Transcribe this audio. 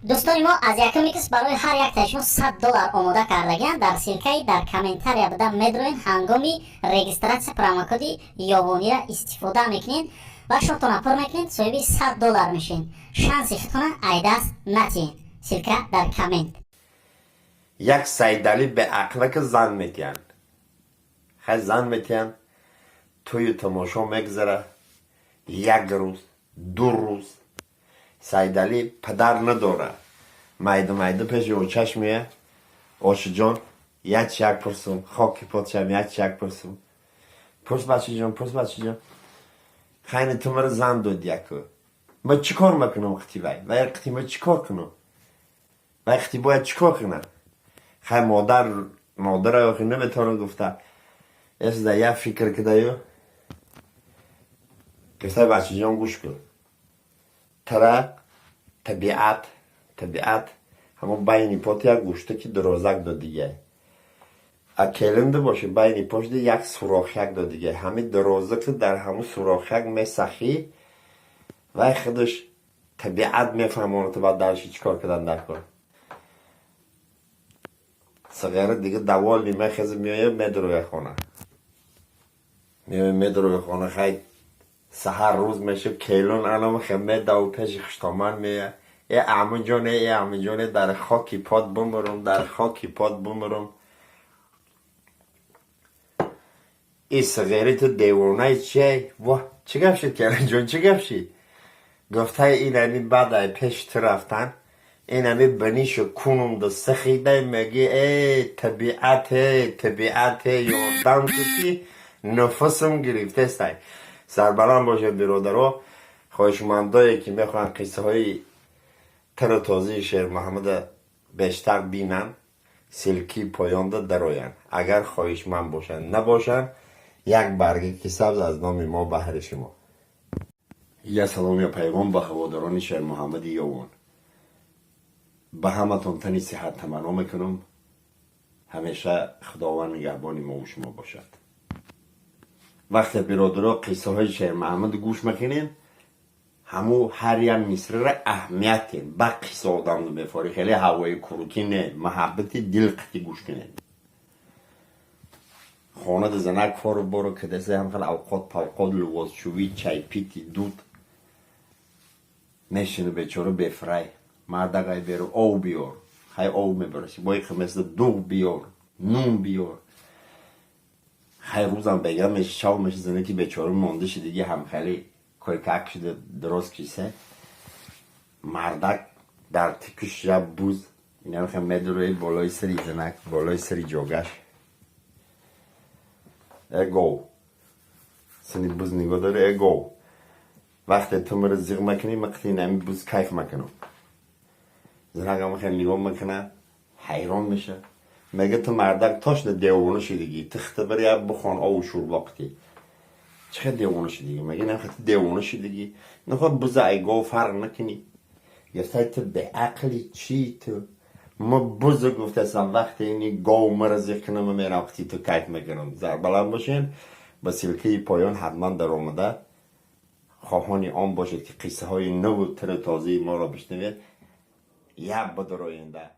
Дӯстони мо, аз якум икс барои ҳар яктаи шумо 100 доллар омода кардагианд. Дар ссылкаи дар комментария буда медроен, ҳангоми регистрация промокоди Ёвонира истифода мекунед ва шотона пур мекунед, соҳиби 100 доллар мешед. Шанси худтона айдаст натиҳед. Ссылка дар коммент. Як Сайдалӣ беақла ки зан метиҳанд, хай, зан метиҳанд, тӯю тамошо мегузара. Як рӯз, 2 рӯз Сайдалӣ падар надора, майда майда пеши очаш мея: «Ошиҷон, як чияк пурсум, хоки подшам, як чияк пурсум». «Пурс, бачаҷон, пурс, бачаҷон». «Хайни, ту мара зан дод, яку ма чӣ кор мекунам қити вай? Вай қити ма чӣ кор кунам? Вай қити бояд чӣ кор кунам?» Хай, модар, модара охи наметавонам гуфта эсда, як фикр кидаю гуфта: «Бачаҷон, гӯш кун, тара табиат ҳамон байни пот як гӯштаки дурозак дод дига, а келинда боше, байни пошда як сурохяк дод дига. Ҳами дурозаки дар ҳамун сурохяк месахӣ, вай худаш табиат мефаҳмонад ту баъд дарши чӣ кор кардан дар кор». Сағера дига даволи мехеза, меоя, медуроя хона, меоя, медуроя хона. Хай, саҳар рӯз мешуд, келун анам хе медаву пеши хуштоман мея: «Э, амуҷоне, э, амуҷоне, дар хоки пот бумурум, дар хоки пот бумурум. И сағери ту девонаи чиай? Во, чӣ гап шид, келинҷон, чӣ гап шид?» Гуфтаи: «Инами баъд ай пеши ту рафтан, инами бинишу кунумда сихидай, меги: э, табиат, э, табиат, э, ёрдам ку, ки нуфусм гирифтестай». Сарбаланд бошед, биродаро. Хоҳишмандое, ки мехоҳанд қиссаҳои тару тозаи Шермуҳаммада бештар бинанд, ссылки поёнда дароянд, агар хоҳишманд бошанд. Набошанд, як баргаки сабз аз номи мо баҳри шумо. Я салом, я пайғом ба ҳаводорони Шермуҳаммади Ёвон. Ба ҳаматон тани сиҳат таманно мекунам. Ҳамеша Худованд нигаҳбони мову шумо бошад. Вақте, биродаро, қиссаҳои Шермуҳаммад гӯш мекунем, ҳаму ҳар як мисрара аҳамият тем. Ба қисса одамро мефорӣ, хеле ҳавои курутӣ не, маҳаббати дил қити гӯш кунед. Хонада занак кору боро кадасе, ҳам хел авқот павқот, лубосшӯӣ, чайпити, дуд мешину, бечора бефрай. Мардагай беру ов биёр. Хай, ов мебараси, бои химеста дуғ биёр, нун биёр. Хай, рӯзам бега меши, шав меши, занаки бечора монда шидиги, ҳамхели койкак шуда, дроз кисе. Мардак дар тикуш я буз инам медурои болои сари занак, болои сари ҷогаш. «Э, гов», сини буз нигоҳ дори. «Э, гов, вақте ту мара зиғ макунӣ, ма қити нами буз кайф макунам». Занакам хел нигоҳ мекуна, ҳайрон меша, мега: «Ту мардак точно девона шидигӣ, ту хита бар як бухон ову шӯрбо қитӣ. Чӣ хел девона шидигӣ?» Мега: «Нахо, ту девона шидигӣ, нахо буза ай гов фарқ накунӣ?» Гуфтай: «Ту беақли чӣ? Ту ма буза гуфтасам, вақте ини гов мара зиқ кунам, мерам қити ту кайф мекунам». Зарбаланд бошем. Ба ссылкаи поён ҳатман даромада, хоҳони он бошед, ки қиссаҳои наву тиру тозаи моро бишнавед, як бадароянда.